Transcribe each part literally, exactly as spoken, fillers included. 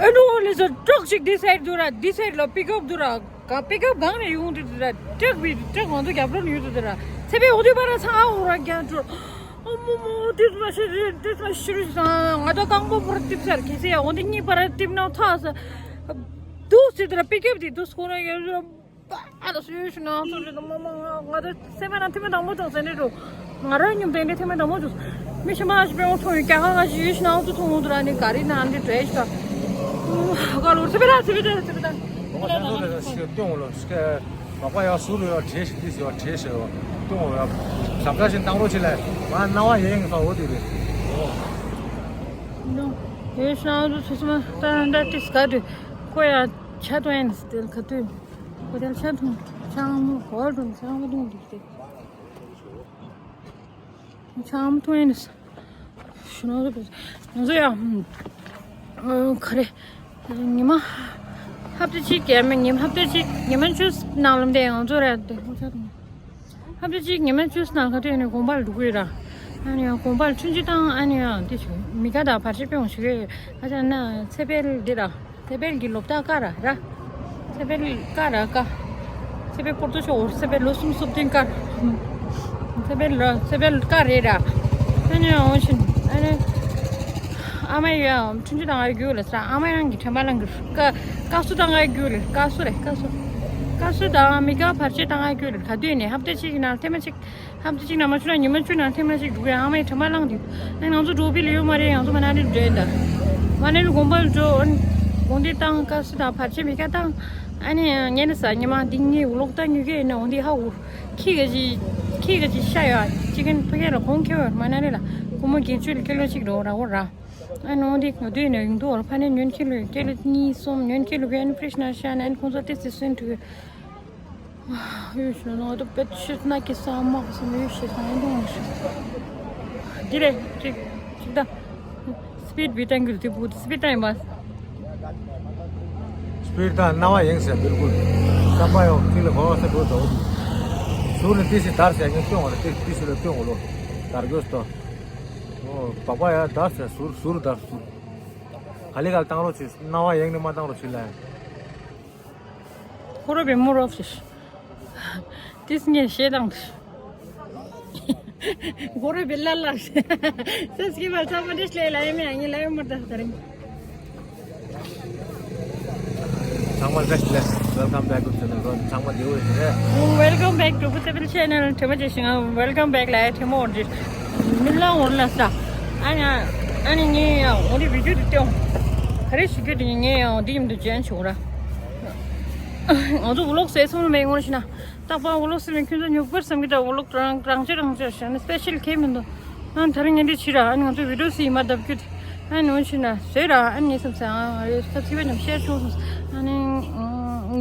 ཨ་ནུ་ལི་ས་ཊག་ཅིག་འདི་སའིཌ་འདུག་ར། འདི་སའིཌ་ལ་པིག་ཨབ་འདུག་ར། ག་པིག་ཨབ་སྒང་ནས་ཡོང་དུས་དུ་ར། ཊག་པི་ཊག་ང་ཚོ་རྒྱབ་ལོགས་ནས་ཡོང་དུས་དུ་ར། ཚེ་བའི་འོ་དུས་པ་ར་ཚང་ཨ་འོ་ར་རྒྱ་འགྲོ། ཨ་མོ་མོ་དུས་མ་ཤི་རེད། དུས་མ་ཤི་རེད། ང་ད་རྐང་པ་པོ་ར་ཏིབ་ཚར། གལ་སྲིད་ཡ་འོ་དེ་གཉིས་པ་ར་ཏིབ་ན་ཐག་ས་འདུག་ཟེར་དུ་ར། པིག་ཨབ་དེ་འདུག་སྐོར་ར་ཡ་ར། ཨ་ལ་སུ་ཡོད་ཤི་ན་ཚོ་རེད། ད་མ་མ་ང་ང་ད་སེམས་པ་ན་ཐེངས་མ་དང་པོ་དང་ཟེར་ནས་འགྲོ། ང་རང་ཉུང་དེ་འདྲའི་ཐེངས་མ་དང་པོ་དང་། མི་ཤི་མ་ཞི་པའི་འོང་ཐོང་ཡོད་ཀྱང་ཁ་ང་ཞི་ཡོད་ཤི་ན་ཚོ་ཐོང་འོང་དུ་ར་ནི་ག་རེ་ན་འདི་བྲེ་ཤི་ད། ཧ་ག་ལོར་ཚེ་བེ་ད་ཚེ་བེ་ད་ཚེ་བེ་ད། ང་ད་ཚོ་ལ་ཤི་སྟོན་འོང་ལོ་ཤི་ཀ་མ་པ་ཡ་སུ་རུ་ཡ་བྲེ་ཤི་འདི་ཤི་བ་བྲེ་ཤི་བ་སྟོན་འོང་ཡ། ཟབ་ཁ་ཞིག་བཏང་རོགས་བྱེད་ལ་ང་རྣ་བ་ཡེ་ཡིན་ས་འོ་དེ་རེད། ཡོད་ཤི་ན་ཚོ་ཚོ་ཚོ་མ་ད་ད་ཏིས་ག་དུ་ཁོ་ཡ་ཆ་ཏོ་ཡན་སྟེལ་ག་དུ། ཁོ་དེར་ཆ་ཐུང་ཆང་མོ་གོ་ཐུང་ཆང་མོ་ཐུང་དུ་སྟེ། ཆང་མོ་ཐུང་ཡིན་ས། ཤུ་ནོ་རུ་ང་ཚོ་ཡང་། ཁ་རེ། ཉི་མ། ཧབ་ཏེ་གཅིག་གས་མེད་ཉི་མ་ཧབ་ཏེ་གཅིག་ཉི་མ་བཅུ་ནང་ལམ་དེ་ང་ཚོ་རེད་དེ། ཧབ་ཏེ་གཅིག་ཉི་མ་བཅུ་ནང་ཁ་དེ་ནས་དགོན་པར་འགྲོ་གི་ཡོད་ར། ཨ་ནི་ཡང་དགོན་པར་ཆུང་ཆུང་དང་ཨ་ནི་ཡང་དེ་བྱུང་མི་ག་དང་བར་ཆད་སྤེལ་འོང་ཞིག་རེད། ཨ་ཅག་ན་ཚེ་འཕེལ་འདི་ར། ཚེ་འཕེལ་གྱི་སློབ་གྲྭ་ཀ་ར་ར། ཚེ་འཕེལ་ཀ་ར་ཀ། ཚེ་འཕེལ་པོར་ཏོ་ཤོ་ཚེ་འཕེལ་ལོ་གསུམ་སོ་བདུན་ཀ། ཚེ་འཕེལ་ར་ཚེ་འཕེལ་ཀ་རེ་ར། ཨ་ནི་འོ་ཆིན་ཨ་ནི། ཨ་མ་ཡ་ཆུང་ཆུང་དང་ཨ་རྒྱུ་ལ་ས་ཨ་མ་རང་གི་དྲན་པ་ལང་གི་ཀ་ཀ་སུ་དང་ཨ་རྒྱུ་ལ་ཀ་སུ་རེ་ཀ་སུ། ཀ་སུ་དང་མི་ཀ་བར་ཆད་དང་ཨ་རྒྱུ་ལ་ག་དུས་ནས་ཧབ་ཏེ་གཅིག་གི་ནང་ཐེངས་མ་གཅིག་ཧབ་ཏེ་གཅིག་ན་མ་ཆུ་ན་ཉི་མ་བཅུ་ན་ཐེངས་མ་གཅིག་འགྲོ་གི་ཨ་མའི་དྲན་པ་བླངས་འདུག་ཨ་ང་ཚོ་འགྲོ་བི་ལ་ཡོད་མ་རེད། ང་ཚོ་མ་ན་ནི་འདྲེན་ད། མ་ན་ནི་དགོན་པ་ལ་འགྲོ་ཨ་ནི་དགོན་སྡེ་བཏང་ཀ་སི་དང་བར་ཆད་མི་ཀ་བཏང་། ཨ་ནི་ངས་ནི་ས་ཉི་མ་འདི་ངའི་ཝི་ལོག་བཏང་ཉོ་གི་ཡིན་ན་འོ་འདི་ཧ་འུར་ཁྱི་ག་ཅི་ཁྱི་ག་ཅི་ཤ་ཡ་ཅི་གན་ཕ་གི་ལ་གོང་ཁེ་བར་མ་ན་ནི་ལ་ཁོ་མོ་དགེ་ཆོས་ལ་ཁེ་ལོ་གཅིག་འགྲོ་ར་འོ་ར། ཨ་ནི་འོ་འདི་ང་དུས་ནས་ཡོང་དུ་འོ་ཕ་ནས་ཉོན་ཁྱི་ལོ་ཁེ་ལོ་གཉིས་གསུམ་ཉོན་ཁྱི་ལོ་གན་ཕྲིཤ་ན་ཤ་ན་ཨ་ནི་ཁོང་ཚོ་ཏེ་སི་སུན་ཐུ། ཡོད་ཤོད་ན་ང་ཚོ་བེད་ཤེད་ན་ཀི་ས་མ་གི་སི་མི་ཡོད་ཤེད་ས་ཡིན་དུ་ཤོད། འདི་རེད་ཅིག་ཅིག་ད། སི་པིཌ་བི་ཏང་གི་དེ་བུ་སི་པིཌ་ཏང་ཡིན་པ། སི་པིཌ་ད་རྣ་བ་ཡེངས་ཟེར་བིལ་ཀུལ། བསམ་པ་ཡོང་ཅིག་ལ་གོ་བ་ས་བུ་དོ། ཟུར་ནས་ཏི་སི་དར་ཟེར་ངས་སྟོན་བ་རེད་ཏི་སི་ལ་སྟོན་བ་ལོ། དར་གོས་ཏོ། ཨོ་བག་པ་ཡ་དར་ཟེར་ཟུར་ཟུར་དར་ཟུར། ག་ལེ་ག་ལེ་བཏང་རོགས་བྱེད་རྣ་བ་ཡེངས་ནས་མ་བཏང་རོགས་བྱེད་ལ། ཁོ་རོ་བེ་མོ་རོ་ཤིཤ། ཏིས་ངས་ཤེས་དང་། ཁོ་རོ་བེ་ལ་ལ། སེ་སི་ཀི་བལ་ཚང་མ་འདྲེས་ལེ་ལ་ཡེ་མེ་ཨ་ངེ་ལ་ཡེ་མོ་ད་ཁ་རིང་། ཚང་མ་བཀྲ་ཤིས་བདེ་ལེགས། Welcome back to channel. ཚང་མ་བདེ་པོ་ཡིན་རེད། Welcome back to Bhutabel channel. ཐེ་མ་ཅེ་ཤིང་། Welcome back ལ་ཐེ་མ་འོར་ཇི། མི་ལ་འོར་ལ་ས། ཨ་ནི་ཨ་ནི་ངས་ཡང་འོ་རི་བི་ཌིའོ་དེ་སྟེང་། ག་རེ་ཞིག་རྒྱུ་དེ་ངས་ཡང་འདི་ཡིན་དུ་ཇོ་ཡིན་བྱུང་ར། ང་ཚོ་ཝི་ལོག་ཟེར་སོང་ལ་མེད་ངོ་ཤི་ན། རྟག་པར་ཝི་ལོག་ཟེར་ནས་ཁྱོད་ཚོ་ཉོབ་དགོས་བསམ་གི་འདྲ་ཝི་ལོག་རང་རང་ཆེ་རང་ཆེ་ཞེ་ན་སི་པེ་ཤལ་ཁེ་མི་འདུག་ཨ་ད་རིང་ངས་འདི་ཕྱི་ར་ཨ་ནི་ང་ཚོ་བི་ཌིའོ་སི་ཡི་མ་བརྡབ་རྒྱུ་དེ་ཨ་ནི་འོ་ཤི་ན་བཟོས་ར་ཨ་ནི་ངས་བསམ་ས་ཨ་རེ་སབ་སི་ཀི་རབ་ཅམ་ཤེར་བྱུང་སོང་ཨ་ནི་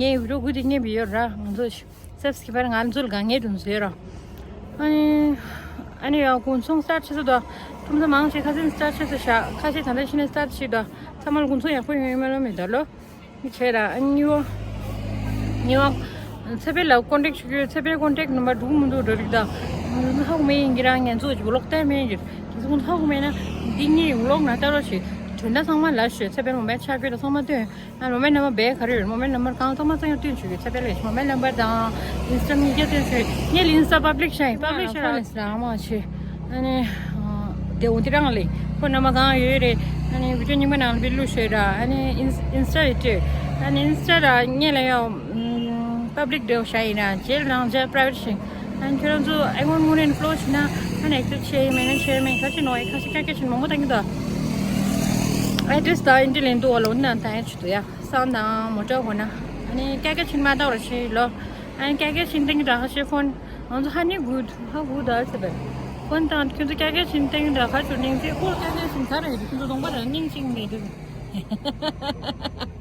ངའི་བི་ཌིའོ་དགུ་དེ་ཉེ་བི་ཡོད་ར་ང་ཚོ་སབ་སི་ཀི་རབ་ང་ཚོ་ལ་དགའ་ངེས་དུ་བཟོས་ར། ཨ་ནི་ཨ་ནི་ཡ་གུང་ཚོང་སི་ཊར་ཊི་བྱེད་ས་དང་ཁྲོམ་ས་མང་ཆེ་ཁ་སང་སི་ཊར་ཊི་བྱེད་ས་ཤག་ཁ་ཤས་ད་ལྟ་ཕྱི་ནས་སི་ཊར་ཊི་བྱེད་དང་ཚང་མ་ལ་གུང་ཚོང་ཡག་པོ་ཡོང་ཡོད་མ་ལོ་མི་ད་ལོ། མི་ཆེ་ར་ཨ་ནི་ཡོ། ཉེ་བ། ཚེ་འཕེལ་ལ་ཀོན་ཊེག་ཞུ་གི་ཡོད། ཚེ་འཕེལ་ཀོན་ཊེག་ནམ་བར་འགྲུག་མི་འདུག་འགྲོ་རིགས་ད། ང་ཚོ་ཧ་གོ་མེད་ཡིན་གྱི་ར་ངན་ཚོགས་ཀྱི་ཝི་ལོག་བལྟས་མེད་ཡིན་གྱི་ར་ཁྱེད་ཚོ་ཧ་གོ་མེད་ན། འདི་གཉིས་ཝི་ལོག་ན་ལྟ་རོགས་བྱེད། དོན་དག་ཚང་མ་ལ་ཞུ་ཚེ་འཕེལ་མོ་མེད་ཆ་བརྒྱུད་ད་ཚང་མ་སྟོན། ཨ་མོ་མེད་ནམ་བར་བས་ག་རེ་ཡོད་མོ་མེད་ནམ་བར་གང་ཚང་མ་ཚང་ཡང་སྟོན་ཆོག་གི་ཚེ་འཕེལ་ལས་མོ་མེད་ནམ་བར་དང་། ཨིན་སི་ཊ་མི་རྒྱ་སྟོན་ཆོག་གི་ངས་ལ་ཨིན་སི་ཊ་པབ་ལིག་བྱ་ཡིན་པབ་ལིག་བྱ་ར། ལ་མ་བྱེད། ཨ་ནི། དེ་འོ་དེ་རང་ལས་ཁོ་རྣམ་པ་གང་ཡོད་རེད། ཨ་ནི་བི་ཌིའོ་རྙིང་པ་ནང་ལ་བི་ལུ་ཤོད་ར། ཨ་ནི་ཨིན་ཨིན་སི་ཊ་རེད་ཨ་ནི་ཨིན་སི་ཊ་ར་ངས་ལ་ཡང་པབ་ལིག་འདྲ་བོ་བྱ་ཡིན་ར་རྗེས་ལ་རང་རྒྱ་པ་རའི་ཝེ་ཊི་ཞིག་ཨ་ནི་ཁྱོད་རང་ཚོ་ཨེ་ཀོན་དངོས་གནས་ཕོ་ལོ་བྱེད་ན་ཨ་ནི་ཨེག་སེབ་བྱེད་ཡིན་མེད་ན་བྱེད་མེད་ཁ་ཆེ་ནོ་ཨེ་ཁ་ཆེ་ཀ་ཀ་ཆེ་མང་པོ་བཏང་གི་འདུག་ཨེ་ཌི་རེ་སི་དང་ཨིན་ཌི་ལེན་འདུག་བ་ལོ་འདི་ནང་བཏང་ཡ་ཆུ་འདུག་ཡ་སང་དང་མོ་ཊ་གོ་ན་ཨ་ནི་ཀ་ཀ་ཆེ་མ་བཏང་ར་ཆེ་ལོ། ཨ་ནི་ཀ་ཀ་ཆེན་ཏེང་གི་འདྲ་ཁ་ཤས་ཕོན། ང་ཚོ་ཧ་ནི་གུད་ཧ་གུད་ཨར་ཚེ་བས། ཕོན་དང་ཁྱོད་ཚོ་ཀ་ཀ་ཆེན་ཏེང་གི་འདྲ་ཁ་ཆུ་ནིང་ཚེ་ཁོ་ཀ་ཀ་ཆེན་ག་རེ་ཡོད་ཁྱོད་ཚོ་གདོང་པ་དང་སྙིང་གཅིག་མེད་དུ།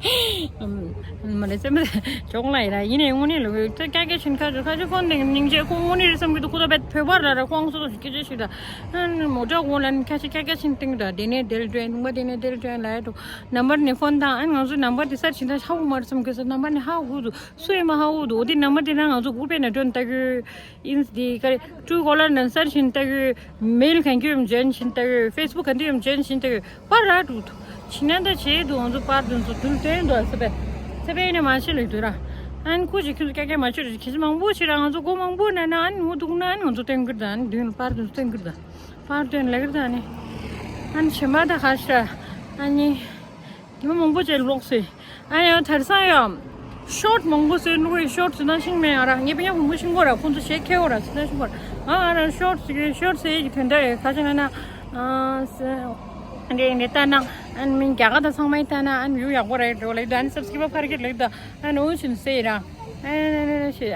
མ་ལས་སེམས་པ་ཅོག་ལ་ཡིན་ན་ཡིན་ནའི་དངོས་གནས་ལ་ཀྱ་ཀྱ་ཆེན་ཁ་ཆུ་ཁ་ཆུ་ཁོང་དེ་སྙིང་རྗེ་ཁོང་དངོས་གནས་རེད་བསམ་གྱི་འདུག་ཁོ་ད་བད་བོད་པ་ར་ར་ཁོང་སོ་སོ་ཞིག་སྐད་ཆ་ཞིག་ད་མོ་ཊ་ཁོང་ལ་ཁ་ཆེ་ཀྱ་ཀྱ་ཆེན་སྟེང་ད་དེ་ནས་དེར་འགྲོ་ཡིན་ལུང་པ་དེ་ནས་དེར་འགྲོ་ཡིན་ལ་ཡ་འགྲོ་ནམ་བར་ནས་ཕོན་དང་ཨན་ང་ཚོ་ནམ་བར་དེ་སར་ཕྱིན་ད་ཧ་གོ་མ་རེད་བསམ་གྱི་ས་ནམ་བར་ནས་ཧ་གོ་གི་འདུག་སུ་ཡིན་མ་ཧ་གོ་གི་འདུག་འོ་དེ་ནམ་བར་དེ་ན་ང་ཚོ་གུར་པའི་ནང་འགྲོ་ཡིན་ལྟ་གི་ཡིན་དེ་ཀ་རེ་ཀྲུའུ་ཀོ་ལར་ནང་སར་ཕྱིན་ལྟ་གི་མེལ་གང་གི་ཡོད་འཇོན་ཕྱིན་ལྟ་གི་ཕེ་སི་བུག་གང་དུ་ཡོད་འཇོན་ཕྱིན་ལྟ་གི་པར་ར་འགྲོ་འདུག་ཕྱི་ནང་ད་བྱེད་འདུག་ང་ཚོ་པར་དུ་ཚོ་དུལ་སྟོན་འདུག་ཨ་ས་པེ་ས་པེ་ཡིན་ན་མ་ཤེས་ལེགས་འདུག་ར། ཨན་ཁུ་ཅིག་ཁྱོད་ཚོ་ཀྱ་ཀྱ་མ་ཆོད་རེད་ཁྱེད་ཚོ་མང་པོ་ཕྱིར་ར་ང་ཚོ་སྒོ་མང་པོ་ན་ན་ཨན་ངོ་འདུག་ན་ཨན་ང་ཚོ་སྟོན་གི་རེད་ད་ཨན་དུས་ལ་པར་དུ་ཚོ་སྟོན་གི་རེད་ད། པར་སྟོན་ལེགས་རེད་ད་ཨ་ནི། ཨ་ནི་བྱེ་མ་ད་ཁ་ཤ་ཨ་ནི། དེ་མ་མང་པོ་བྱས་ལོག་སོང་། ཨ་ཡང་དར་སང་ཡང་། ཤོར་མང་པོ་སོང་ནུ་བའི་ཤོར་ཟིན་ན་ཤིང་མེད་ཨ་ར་ངས་པ་ཡང་བུ་མོ་ཤིང་གོ་ར་ཁོང་ཚོ་ཞེ་ཁེ་འོ་ར་ཟིན་ན་ཤིང་གོ་ར་ང་ཨ་ར་ཤོར་ཟིག་ཤོར་ཟེར་གྱི་དོན་དག་རེད་ཁ་ཆེ་ན་ན། འདྲེ་འདྲེ་ལྟ་ན་ཨན་མིན་རྒྱ་གར་དང་ཚང་མ་ཡི་ལྟ་ན་ཨན་ཡུ་ཡག་པོ་རེད་འགྲོ་ལེགས་ད་ཨན་སབ་སི་ཀི་རབ་ཕར་གྱི་ལེགས་ད་ཨན་འུ་ཆིན་སེ་ར། ཨ་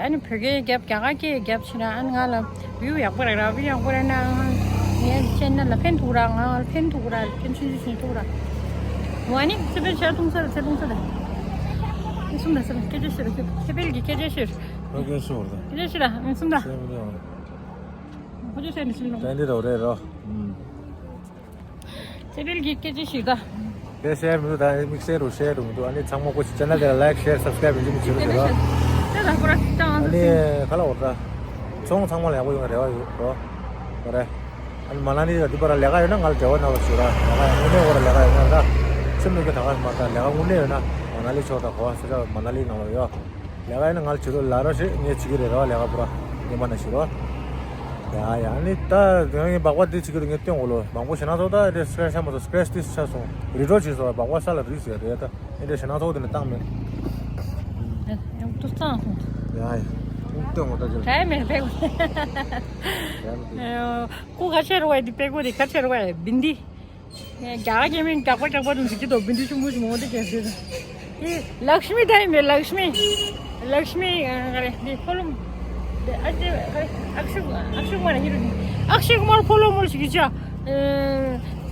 ནི་བོད་སྐད་རྒྱབ་རྒྱ་གར་སྐད་རྒྱབ་ཕྱིན་ན་ཨ་ནི་ང་ལ་བིའུ་ཡག་པོ་རེད་ར་བིའུ་ཡག་པོ་རེད་ན་ངའི་ཅེ་ནལ་ལ་ཕན་ཐོགས་ར་ང་ལ་ཕན་ཐོགས་ར་ཕན་ཆུང་ཆུང་ཆུང་ཐོགས་ར། ཝ་ནི་ཚེ་འཕེལ་ཆེ་ཐུང་ས་ར་ཚེ་ཐུང་ས་ར། ཁྱེད་གསུམ་ལ་ས་ར་སྐད་ཆ་ཤེར་ཁྱེད་འཕེལ་གྱི་སྐད་ཆ་ཤེར། ཁྱེད་ཆོ་ར་ད། སྐད་ཆ་ཤེར་ར་ངེད་གསུམ་ད། ཁོ་ཆོ་སེ་ནི་སེ་ནི། ད་འདི་རོ་རེད་རོ། ཚེ་འཕེལ་གྱི་སྐད་ཆ་ཞིག་ད། དེ་ཤེར་མི་འདུག་ད་དམིགས་བསལ་རུ་ཤེར་རུ་མི་འདུག་ཨ་ནི་ཚང་མ་ཁོ་ཅི་ཆེ་ནལ་དེ་ལ་ལའིག་ཤེར་སབ་སི་ཀ་རའིབ་ཡིན་གཅིག་མི་བྱེད་རོགས་བྱེད་རོགས། དེ་ལ་ཁོ་ར་ཅང་ཨ་ནི་ཁ་ལ་འོར་ད། ཚོང་ཚང་མ་ལ་ཡག་པོ་ཡོང་བའི་རེ་བ་ཡོད་རོ། རེད། ཨ་ནི་མ་ན་ལི་ལ་འདི་པར་ལས་ཀ་ཡོད་ན་ང་ལ་འབྲེལ་བ་གནང་རོགས་ཞུ་ར་ལས་ཀ་ཡང་དངོས་གནས་འོ་ར་ལས་ཀ་ཡོད་ན་ར། སེམས་ནས་ཀྱི་ད་ག་མ་ད་ལས་ཀ་དངོས་གནས་ཡོད་ན་མ་ན་ལི་ཕྱོགས་ད་གོ་བ་ས་ཆ་མ་ན་ལི་ནང་ལ་ཡོད། ལས་ཀ་ཡིན་ན་ང་ལ་བྱེད་ལོ་ལ་རོ་ཞེས་ངས་བྱེད་ཀྱི་རེད་ར་ལས་ཀ་པུ་ར་ངས་མ་ན་ཞུ་རོ། ཡ་ཡ་ནི་ད་ངས་སྦག་པ་འདི་བྱེད་ཀྱི་རེད་ངས་སྟོན་གོ་ལོ་མང་པོ་ཞེ་ན་ཚོགས་ད་རེ་སྐྲེ་ཤ་མ་ཚོགས་སྐྲེ་ཤ་ཏིས་ཆ་སོང་རི་ཌོ་བྱེད་སོང་སྦག་པ་ས་ལ་རིས་ཟེར་རེད་ད་ཨེ་འདྲ་ཞེ་ན་ཚོགས་དེ་ནས་བཏང་མེད། ཡང་ཏུ་གཙང་སོང་། ཡ་ཡ་ཏུ་སྟོན་གོ་ད་ཅི་ལ་གྲ་མེད་པས། ཡ་མི་དེ་ཀུ་ག་ཆེ་རུ་བ་འདི་པེ་ཀུ་འདི་ག་ཆེ་རུ་བ་བིན་འདི། རྒྱ་གར་སྐད་མིན་རྒྱག་པ་རྒྱག་པ་དུ་འཛིན་གྱི་འདུག་བིན་འདི་ཆུང་ཀུ་ཞིག་མོ་དེ་རྒྱག་ཟེར། དེ་ལཀྵྨི་ད་ཡིན་པས་ལཀྵྨི། ལཀྵྨི་ག་རེ་འདི་ཕོ་ལོ། འདི་ཨ་ཅེ་ག་རེ་ཨཀ་ཤི་ཨཀ་ཤི་ཀུ་མར་ཡིན་རུ་འདི་ཨཀ་ཤི་ཀུ་མར་ཕོ་ལོ་མོ་ཞིག་གི་ཅག་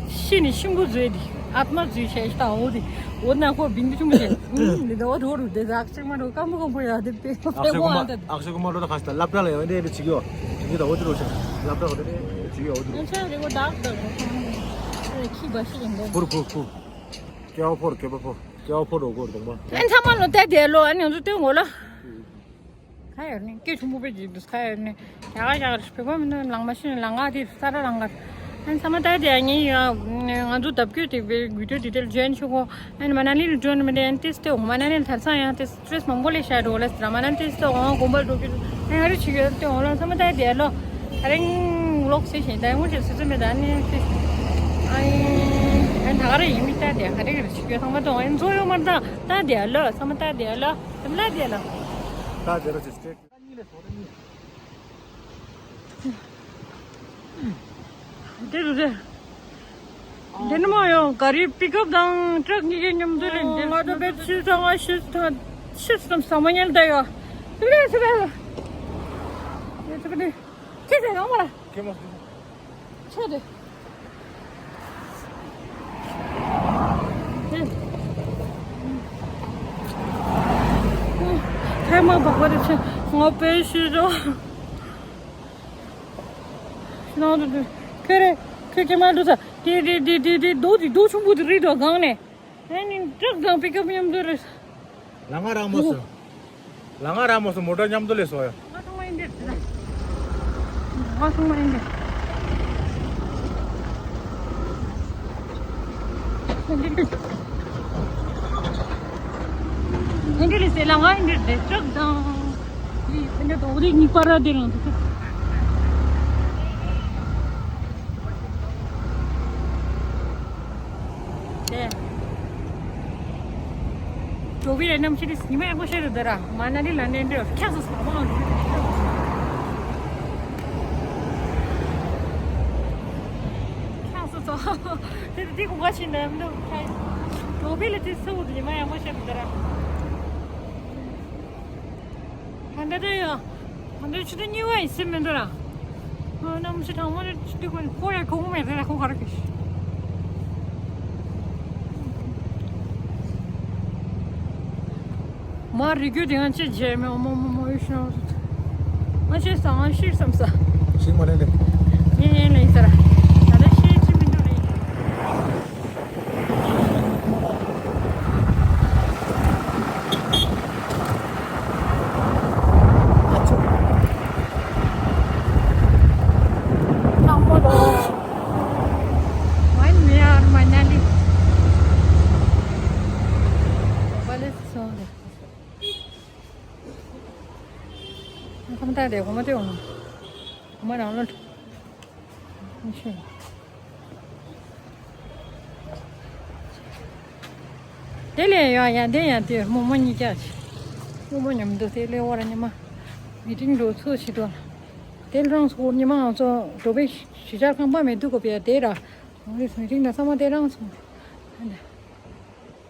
ཤི་ནི་ཤིང་བུ་བཟོས་འདི་ཨཏྨ་བཟོས་བྱས་ཤི་ད་འོ་དེ་འོ་ན་ཁོ་བིན་འདི་ཆུང་ཀུ་ཞིག་འདི་འོ་དེ་འོ་རུ་དེ་ཨཀ་ཤི་ཀུ་མར་རུ་སྐམ་པོ་སྐམ་པོ་ཡ་དེ་པེ་ཨཀ་ཤི་ཀུ་མར་ཨཀ་ཤི་ཀུ་མར་ལོ་ད་ཁ་ཤི་ད་སློབ་གྲྭ་ལ་ཡོང་དེ་བྱེད་ཀྱི་ཡོད། དེ་ད་འོ་དེ་རུ་ཤི་སློབ་གྲྭ་འོ་དེ་བྱེད་ཀྱི་ཡོད་འོ་དེ་རུ། ང་ཚོ་རེ་བ་ད་ད་ཁྱི་བ་ཤི་ཡིན་པས། ཕུར་ཕུར་ཕུར། ཀེའོ་ཕོར་ཀེ་པ་ཕོ། ཀེའོ་ཕོར་རོ་གོར་དང་པ། ཨན་ཚང་མ་ལོ་ཏེ་དེ་ལོ་ཨན་ང་ཚོ་སྟོན་གོ་ལ། ག་ཡར་ནི་སྐད་ཆུང་པོ་པེ་ཅིག་འདུག་ག་ཡར་ནི་ཡག་ཡག་རེད་བོད་པ་མི་འདུག་ལང་མ་ཤི་ནི་ལང་ག་དེ་ས་ར་ལང་ག་ཨན་ཚང་མ་ཏེ་དེ་ཨ་ངའི་ཡ་ང་ཚོ་ལྡབ་སྐྱོད་དེ་བའི་བི་ཌིའོ་དེ་དེ་ལ་ཇོ་ཡིན་ཆོག་གོ་ཨན་མ་ན་ལི་ལ་འགྲོ་ནི་མི་འདུག་ཨན་ཏེ་སྟེ་འོ་མ་ན་ལི་ལ་དར་ཚང་ཡང་ཏེ། སི་ཊེ་རེ་སི་མང་པོ་ལས་ཤར་འགྲོ་ལ་སི་ར་མ་ན་ཏིས་ཏོ་འོང་དགོན་པ་འགྲོ་གི་ཨེ་ང་རེ་ཆི་གི་ཏེ་འོང་ལ་ཚང་མ་ད་དེ་ལོ། ཨ་རེ་ལོག་སེ་ཤེས་ད་ངོ་ཤེས་སི་ཙི་མེད་ད་ནི་ཤེས། ཨ་ཨེ་ད་ག་རེ་ཡིན་མི་ད་དེ་ག་རེ་ག་རེ་ཆི་གི་ཚང་མ་ཏོ་ཨེ་འཛོ་ཡོ་མར་ད་ད་དེ་ལོ་ཚང་མ་ད་དེ་ལོ་ཚང་མ་ད་དེ་ལོ། ད་དེ་ར་ཅི་སི་ཊེ་ཊི། དེ་རུ་རེད། འདི་ནི་མ་ཡོང་ག་རི་པིག་ཨབ་དང་ཊྲག་གཉིས་ཀའི་མཉམ་དུ་རེད་འདི། ང་ཚོ་བེད་ཤུལ་ཚང་ང་ཤུལ་ཚང་ཤུལ་ཚང་ས་མ་ཉལ་ད་ཡོད། དེ་རེད་ཚེ་བེད། དེ་ཚེ་བེད་ནི་ཁྱེད་ཚེ་ཡོང་མ་ལ། ཁྱེད་མ་ཚེ་དེ། ཁྱེད་མ་བག་པ་དེ་ཚེ་ང་བེད་ཤུལ་ཚང་། ཁྱོད་རེད། ཁྱོད་ཀྱི་མ་འགྲོ་ས། དེ་དེ་དེ་དེ་དེ་རྡོ་དེ་རྡོ་ཆུང་པོ་དེ་རེད་དོ་སྒང་ནས། ཨ་ནི་ཊྲག་དང་པིག་ཨབ་མཉམ་དུ་རེད། ལ་ང་རང་མོ་སོ། ལ་ང་རང་མོ་སོ་མོ་ཊ་མཉམ་དུ་ལས་སོ་ཡ། ང་ཚང་མ་ཡིན་འདིར་དེ་ལ། ང་ཚང་མ་ཡིན་འདིར། ཨེ་འདྲ་ལས་ཟེར་ལ་ང་ཡིན་འདིར་དེ་ཊྲག་དང་། ཡི་ཨེ་འདྲ་དོག་རིགས་གཉིས་པར་ར་དེ་རང་དུ་ཐུག་དེ། ཇོ་བི་རེ་རྣམ་ཤེས་དེ་ཉི་མ་ཡག་པོ་ཤར་རེད་ད་ར་མ་ན་ལི་ལ་ནས་འདྲ་ཁྱག་སོ་ས་མ་འདུག་ཁྱག་སོ་ས། དེ་དེ་གོ་ག་ཕྱིན་ནམ་འདུག་ཁ་ཡི། ཇོ་བི་ལ་དེ་སུ་འུ་དུ་ཉི་མ་ཡག་པོ་ཤར་རེད་ད་ར། ཧན་ད་དེ་ཡང་། ང་ཚོའི་ཆུ་ཚོད་གཉིས་པ་ཡིན་སྲིད་མི་འདུག་ལ། ང་གནམ་གཤིས་གྲང་མོ་རེད་ཆུ་ཚོད་ཀུན་ཁོ་ཡང་གོང་མེད་རེད་ཁོ་ག་རེ་གིས། མ་རི་རྒྱུད་དེ་ང་ཅི་བྱས་མེད། མོ་མོ་མོ་ཡོད་ཤོག་ང་ཅི་ས་ང་ཤི་བསམ་ས། ཤིང་མ་ལེན་ཏེ། ངས་ཡན་ལེན་ས་ར། ད་ལྟ་ཤི་ཅི་མི་འདུག་ལེ། One year Manali. Palace song. ཁམས་ཏག་དེ་གོ་མ་ཏེ་འོང་། གོ་མ་རང་ལོ། དེ་ལས་ཡང་ཡང་དེ་ཡང་དེ་རྨོ་མོ་གཉིས་ཀྱག་ཅིག་རྨོ་མོ་མཉམ་དུ་དེ་ལས་བར་ཉི་མ་མི་ཏིང་འགྲོ་ཚུལ་ཞིག་ཏུ། དེ་རང་སོ་ཉི་མ་ང་ཚོ་འགྲོ་བའི་གཞིས་ཆགས་ཁང་པ་མེད་དུ་གོ་པའི་དེ་ར། མི་ཏིང་ན་ཚང་མ་དེ་རང་སོང་།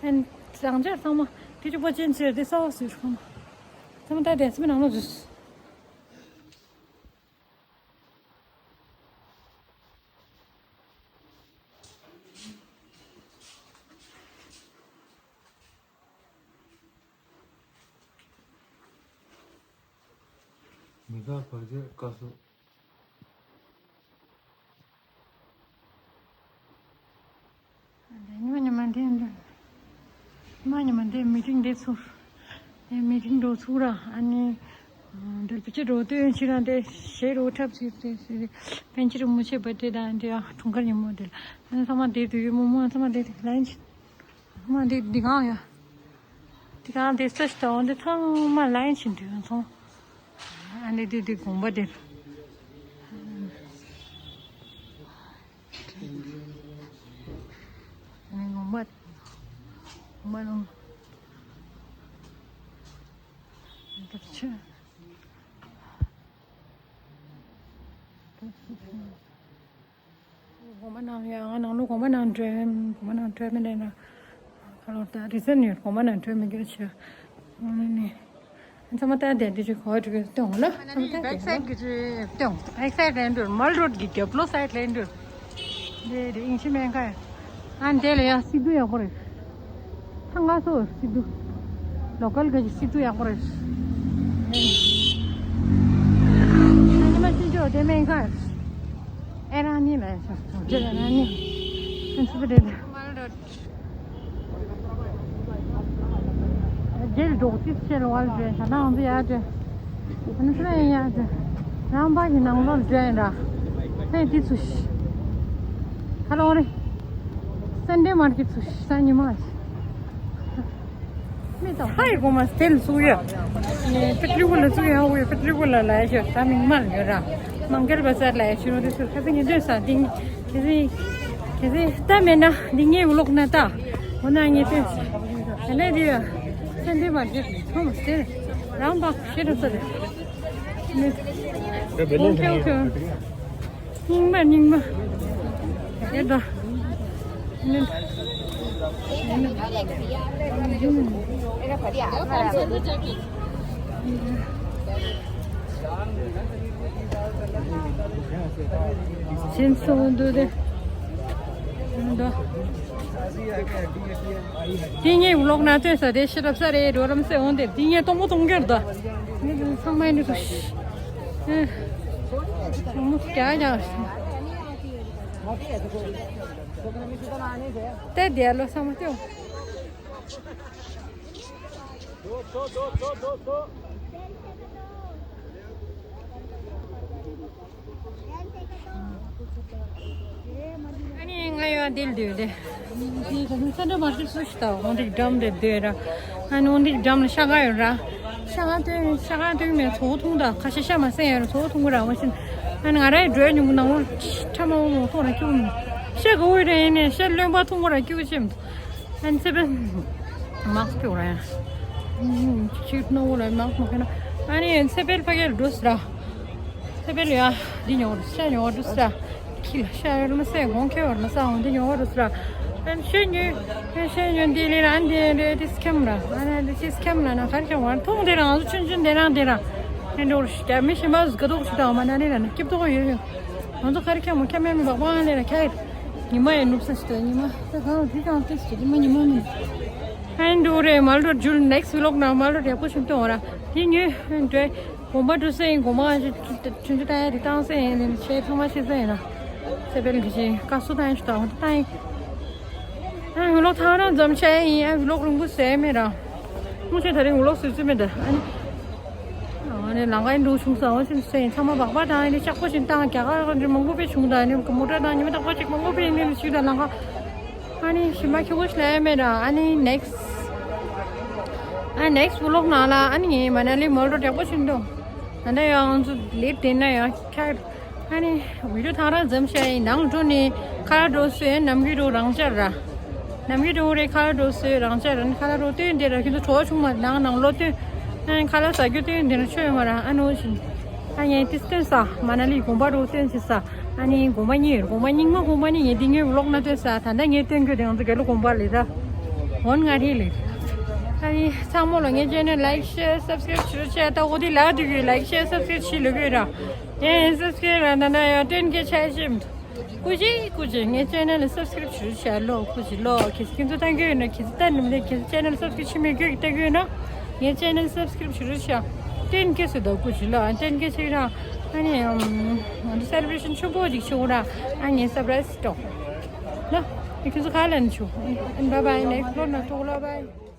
ཨན་ཟང་ཆ་ཚང་མ་དེ་ཅུ་པོ་ཅན་ཆེར་དེ་ས་བ་སུ་ཁང་པ་ཚང་མ་ད་དེ་སི་མི་ནང་ལོ་ཟུས། མི་ག་བར་ཆད་བཀའ་སྲུང་། ཉི་མ་ཉི་མ་འདི་འདི། ཉི་མ་ཉི་མ་འདི་མི་ཏིང་འདི་ཚུར། འདི་མི་ཏིང་འགྲོ་ཚུར་ར་ཨ་ནི། འདིར་བུ་ཆེ་འགྲོ་སྟོན་ཕྱི་ར་འདི་ཞེ་རོ་འཁྲབ་ཅིག་རེད་ཟེར། པཎ་ཆེན་རིན་པོ་ཆེ་བར་ཐི་ཌེ་དང་འདི་འཁྲུངས་སྐར་ཉིན་མོ་འདིར། ཨ་ནི་ཚང་མ་འདི་དུས་ཡོད་མོ་མོ་ཚང་མ་འདི་ལན་ཅིག་མ་འདི་འདི་གང་ཡ། འདི་གང་འདི་ས་ཞིག་དང་འདི་ཚང་མ་ལན་ཅིག་འདི་ཡོད་ཚོང་། ཨ་ནི་འདི་འདི་དགོན་པ་འདིར། ངོ་མ། ངོ་མ་ནང་། དེར་ཆུ། ངོ་མ་ནང་ཡང་ནང་ལོ་ངོ་མ་ནང་འགྲོ་ངོ་མ་ནང་འགྲོ་མི་ནས་ན། ཁ་ལོ་ད་རི་སན་ཡོད་ངོ་མ་ནང་འགྲོ་མི་འགྱུར་ཆུ། ངོ་མ་ནི། ཚང་མ་ལྟ་དེ་འདི་ཅིག་གོ་འགྲོ་གི་སྟོན་ལ་ཚང་མ་ལྟ་དེ་བེག་སའིཌ་གི་ཅིག་སྟོན། བེག་སའིཌ་ལེན་འགྲོ་མལ་རོཌ་གི་རྒྱབ་ལོགས་སའིཌ་ལེན་འགྲོ། འདི་འདི་ཨིན་ཆི་མེན་ཁ་ཡ། ཨ་འདི་ལ་ཡ་སི་དུ་ཡག་པོ་རེད། ཐང་ག་སོ་སི་དུ། ལོ་ཀལ་ག་ཅིག་སི་དུ་ཡག་པོ་རེད། ཨ་ཉི་མ་སི་ཅོ་དེ་མེན་ཁ་ཡ། ཨེ་རང་ནི་ལ་ཡ་ཤ་ཅོ་ཅེ་ར་ནི། ཨ་སི་པ་རེད། མལ་རོཌ། རྒྱལ་འབྲོག་ཅིག་ཆེ་ལ་བར་བྱོན་ད་ནང་དུ་ཡར་བྱོན། ཨ་ནི་སུ་ཡང་ཡར་བྱོན། རང་པ་གི་ནང་ལོགས་བྱོན་ར། ཧེ་དེ་ཚུ་ཤི། ཁ་ལོ་རེ། སན་ཌེ་མར་ཀེཊ་ཚུ་ཤི་ས་ཉི་མ་ཤི། མི་དང་ཧའི་གོ་མ་སྟེལ་སུ་ཡ། ནི་པེ་ཏྲི་གུ་ལ་སུ་ཡ་ཧོ་ཡ་པེ་ཏྲི་གུ་ལ་ལ་ཡ་ཤི་ད་མིང་མ་ལ་ཡ་ར། མང་གལ་བ་སར་ལ་ཡ་ཤི་རོ་དེ་ཚུ་ཁ་སི་ངེ་དོན་ས་ཏིང་། ཁེ་སི། ཁེ་སི་ལྟ་མེད་ན་འདི་ངའི་ཀློག་ན་ལྟ། འོ་ན་ངས་བསྟན་ཟེར། དེ་ནས་འདི་ཡ། སེམས་འདི་མ་འདི་ཐོག་མ་སྟེར། རང་བག་ཤེས་ར་ས་རེད། ནི། ཨོ་ཁེ་ཨོ་ཁེ། སྙིང་མ་སྙིང་མ། དེ་ད། ནི། སེམས་སོ་འདུག་དེ། འདུག་དེ་ངས་ཀློག་ན་ཐོས་ས་དེ་ཤི་རབ་ས་རེད་འགྲོ་རམ་སེ་འོང་དེ་དེ་ངས་གཏོང་མོ་གཏོང་གེར་ད། ངས་དེ་ཚང་མ་ཡིན་འདུག་གཏོང་མོ་རྒྱག་རྒྱག་ཤི། དེ་དེ་ལོ་ཚང་མ་སྟེ། ཨ་ནི་ང་ཡོད་འདིར་འདུག་སྟེ། འདི་ད་ནི་སེན་ཊར་མར་ཀེཊ་སུ་ཞིག་ད་འོང་འདི་འགྲམ་དེ་འདུག་ར། ཨ་ནི་འོང་འདི་འགྲམ་ལ་ཤ་ཁང་ཡོད་ར། ཤ་ཁང་སྟོན་ཤ་ཁང་སྟོན་མེད་ཚོ་འཐུང་ད་ཁ་ཤས་ཤ་མ་ཟ་ཡོད་ར་ཚོ་འཐུང་གི་ར་འོང་ཤིན། ཨ་ནི་ང་རའི་འགྲོ་ཡ་ཉུང་ནང་ལོ་ཁྲ་མ་འོང་ཐོག་ར་ཁྱུག་མི། ཤ་ག་འོས་ར་ཡིན་ནས་ཤ་རློན་པ་འཐུང་གི་ར་ཁྱུག་ཤིན། ཨན་ཚེ་པེ། མག་སྐྱོ་ར་ཡང་། ཁྱིར་ནོ་ལ་མག་མ་ཁེ་ན། ཨ་ནི་ཚེ་པེ་ཕ་གིར་འགྲོ་སི་ར། ཚེ་པེ་ལ་ཡ། འདི་ཉོ་རུ་ཤ་ཉོ་རུ་སི་ར། ཁྱི་ལ་ཤ་ཡོད་མ་སེ་གོང་ཁེ་བར་མ་ས་འོང་འདི་ཉོ་རུ་སི་ར། ཨན་ཤ་ཉོ། ཨན་ཤ་ཉོ་འདི་ལས་ར་ཨན་འདི་རེ་ཏི་སི་ཁེམ་ར། ཨ་ནི་ཏི་སི་ཁེམ་ར་ན་ཁར་ཁེ་བར་ཐོང་དེ་ར་ང་ཚོ་ཆུན་ཆུན་དེ་ར་དེ་ར། ཨན་འགྲོ་རུ་ཤ་མི་ཤི་མ་ཟུ་ག་དོག་ཤི་དང་མ་ན་ནི་ར་ན་སྐྱིབ་དོག་ཡོད་ཡོད། ང་ཚོ་ཁར་ཁེ་མོ་ཁེ་མེ་མི་བག་བག་ལས་ར་ཁེ། ཉི་མ་ཡི་ནུབ་ས་ཤི་དོ་ཉི་མ་ས་གང་དེ་གང་ཏི་སི་ཉི་མ་ཉི་མ་མི། ཨན་འགྲོ་རེད། མལ་གྲོ་འཇུ། next vlog ནང་མལ་གྲོ་ཡག་པོ་བྱུང་སྟོང་ར། དེ་ཉོས་འགྲོ། དགོན་པ་འགྲོ་ས་ཡིན། དགོན་པ་ཆུང་ཆུང་ཏང་ཡ་རི་ཏང་ས་ཡིན། ཆེ་ཚང་མ་ཆེ་ས་ཡིན་ར། ས་པེལ་གི་ཆེ་ཀ་སུ་ཏང་ཡ་ཆུ་ཏང་ཏང་ཡིན། ཨ་vlog ཐང་རང་འཛོམས་ཆ་ཡིན། ཨ་vlog རིང་པོ་ཟེར་མེད་ར། མུ་ཆེ་ད་རིང་vlog ཟེར་ཚུལ་མེད་ད། ཨ་ནི། ཨ་ནི་ལང་ཀའི་འགྲོ་བྱུང་ས་འོ་ཆེན་སེ་ཚང་མ་སྦག་སྦག་དང་ཨ་ནི་ལྕགས་པོ་ཆེན་དང་རྒྱ་གར་ག་འདྲ་མང་པོ་པའི་བྱུང་དང་ཨ་ནི་མོ་ཊ་དང་ཉི་མ་རྟག་པ་ཅིག་མང་པོ་པའི་ཨ་ནི་ཞིག་དང་ལང་ཀ། ཨ་ནི་ཞིམ་པ་ཁྱོ་གོ་ཤི་ལ་ཡ་མེད་ར། ཨ་ནི་next ཨ་next vlog ནང་ལ་ཨ་ནི་ངའི་མ་ན་ལི་མལ་གྲོ་ཡག་པོ་ཆེན་འདུག་ད་ལྟ་ཡང་ང་ཚོ་ལེ་ཊི་དེ་ན་ཡང་ཁྱར། ཨ་ནི་video ཐང་རང་འཛོམས་ཤ་ཡིན། ནང་འགྲོ་ནས་ཁ་ལག་འགྲོ་སོས་ནམ་གི་འགྲོ་རང་ཅར་ར། ནམ་གི་འགྲོ་རེ་ཁ་ལག་འགྲོ་སོས་རང་ཅར་ར། ཁ་ལག་འགྲོ་སྟོན་དེ་ར་ཁྱོད་ཚོ་བྲོ་བ་བྱུང་མ་ནང་ནང་ལོ་སྟོན། ཨ་ནི་ཁ་ལག་ཟ་རྒྱུ་སྟོན་དེ་ར་ཆོས་ཡོད་མ་ར། ཨ་ནི་འོ་བཞིན། ཨ་ངས་དེ་སྟོན་ས་མ་ན་ལི་དགོན་པ་འགྲོ་སྟོན་ཟེར་ས། ཨ་ནི་དགོན་པ་གཉིས་ཡོད། དགོན་པ་རྙིང་མ་དགོན་པ་ནི་ངས་འདི་ངའི་vlog ན་སྟོན་ས། ད་ལྟ་ངས་སྟོན་རྒྱུ་དེ་ང་ཚོ་རྒྱལ་ལོ་དགོན་པ་ལས་ད། འོན་ང་རེད་ལས། ཨ་ནི་ཚང་མ་ལ་ངའི་channel like share subscribe བྱེད་རོགས་བྱས། ད་འོ་དེ་ལ་དུས་ཀྱི་like share subscribe བྱེད་ལོས་དགོས་ར། ཡང་subscribe ར་ད་ན་ཡང་སྟོན་གྱི་ཆ་ཞིམ། སྐུ་མཁྱེན་སྐུ་མཁྱེན། ངའི་channel subscribe བྱེད་རོགས་བྱས་ལོ། སྐུ་མཁྱེན་ལོ། ཁྱེད་ཀྱི་ཚོ་ལྟ་གི་ཡོད་ན། ཁྱེད་ཚོ་ལྟ་ནི་མི་ལས་ཁྱེད་ཚོ་channel subscribe བྱེད་མི་དགོས་ཀྱི་ལྟ་གི་ཡོད་ན། ངའི་channel subscribe བྱེད་རོགས་བྱས། སྟོན་གྱི་སུ་ད་སྐུ་མཁྱེན་ལོ། སྟོན་གྱི་ཆེ་ར། ཨ་ནི་ང་ཚོ་celebration ཆེན་པོ་ཅིག་བྱུང་ར། ཨ་ངའི་surprise ཏོ། ལོ། ཁྱེད་ཚོ་ཁ་ལན་ཆུ། bye bye next vlog ན་ཐུག་ལོ། bye.